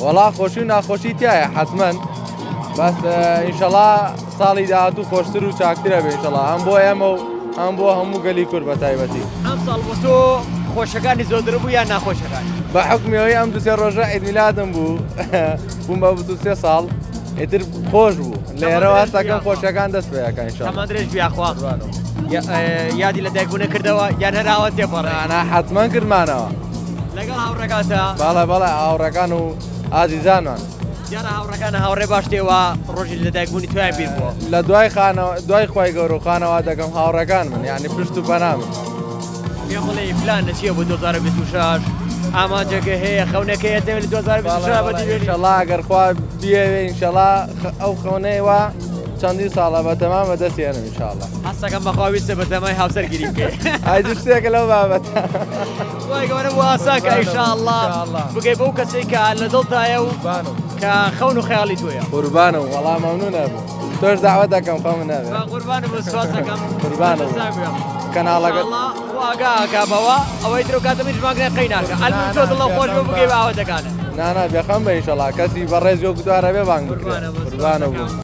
وەڵا خۆشی و ناخۆشی تایە حەتمەن بەس ئینشەڵا ساڵی داهاتوو خۆشتر و چاکترە بێ ئینشەڵا هەم بۆ ئێمە و هەم بۆ هەموو گەلی کورد بە تایبەتی. ئەم ساڵ بۆ تۆ خۆشەکانی زۆرتر بوو یان ناخۆشەکانی؟ بە حوکمی ئەوەی ئەم دوو سێ ڕۆژە عید میلادم بوو بووم بە 23 ساڵ ئیتر خۆش بوو لێرەوە هەستەکەم خۆشیەکان دەست پێ ئەکا ئینشەڵا. تەمەن درێژ بی یاخوا یادی لە دایکبوونە کردەوە یان هەر ئاوا تێپەڕێ؟ نا نا حەتمەن کردمانەوە. لەگەڵ هاوڕێکانتا؟ بەڵێ بەڵێ هاوڕێکان و ئازیزانمان. دیارە هاوڕێکانە هاوڕێ باش تێوە ڕۆژی لەدایکبوونی تۆیان بیر بووە. لە دوای خانەوە دوای خوای گەورە و خانەوادەکەم هاوڕێکانمن یانی پشت و پەنامن. پێم بڵێ پلان لە چییە بۆ 2026 ئامانجەکە هەیە خەونەکە هەیە دەوێت لە 2026 بەدی بێنی؟ ئینشەڵا ئەگەر خوا بیەوێ ئینشەڵا ئەو خەونەی وا چەندین ساڵە بە تەمام بەدەست هێنم ئینشاڵا. هەستەکەم بەخوا ویستە بەتەمای هاوسەرگیری بکەی. ئای دوو شتێکە لەو بابەتە. خوای گەورە بۆ ئاسان کە ئیشاڵڵا بگەی بەو کەسەی کە لە دڵتایە و کە خەون و خەیاڵی تۆیە. قوربانم وەڵا مەمنون ئەبم تۆش دەعوەت دەکەم خەمت نەبێ. قوربانم بۆ سوپاس دەکەم. قوربانم کەناڵەکە. ئیشاڵڵا خوا ئاگا ئەکا بەوە ئەوەی تر و کاتە منیش بانگ نەکەم قەی ناکا ئەلمهم تۆ دڵت خۆش بێ بگەی بە ئاواتەکانت. نا نا بێخەم بە ئیشەڵا کەسی بەڕێز وەکو تۆ هەر ئەبێ بانگ بکرێ. قوربانم قوربانم بوو.